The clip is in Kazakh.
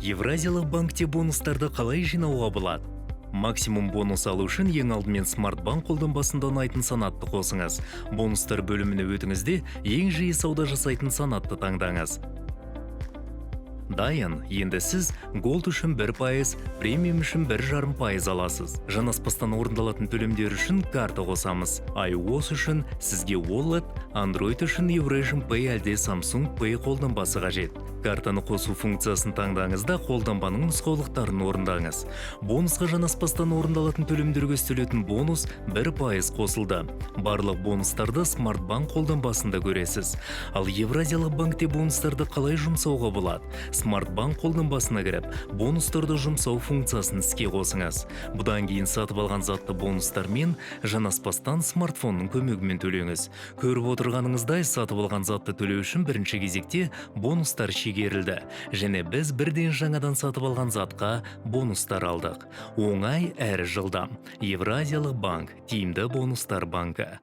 Евразиялық банкте бонустарды қалай жинауға болады? Максимум бонус алу үшін ең алдымен Смарт Банк қолданбасында ұнайтын санатты қосыңыз. Бонустар бөліміне өтіңіз де, ең жиі сауда жасайтын санатты таңдаңыз. Дайын. Енді сіз Gold үшін 1%, премиум үшін 1,5% аласыз. Жанаспастан орындалатын төлемдер үшін карта қосамыз. iOS үшін сізге Wallet, Android үшін Eurasian Pay әлде Samsung Pay қолданбасы қажет. Картаны қосу функциясын таңдаңыз да, қолданбаның нұсқаулықтарын орындаңыз. Бонусқа жанаспастан орындалатын төлемдерге үстелетін бонус 1% қосылды. Барлық бонустарды Смарт Банк қолданбасында көресіз. Ал Евразиялық банкте бонустарды қалай жұмсауға болады? Смарт Банк қолданбасына кіріп, бонустарды жұмсау функциясын іске қосыңыз. Бұдан кейін сатып алған затты бонустармен жанаспастан смартфонның көмегімен төлеңіз. Көріп отырғаныңыздай, сатып алған затты төлеу үшін бірінші кезекте бонустар шегерілді және біз бірден жаңадан сатып алған затқа бонустар алдық. Оңай әрі жылдам. Евразиялық банк, тиімді бонустар банкі.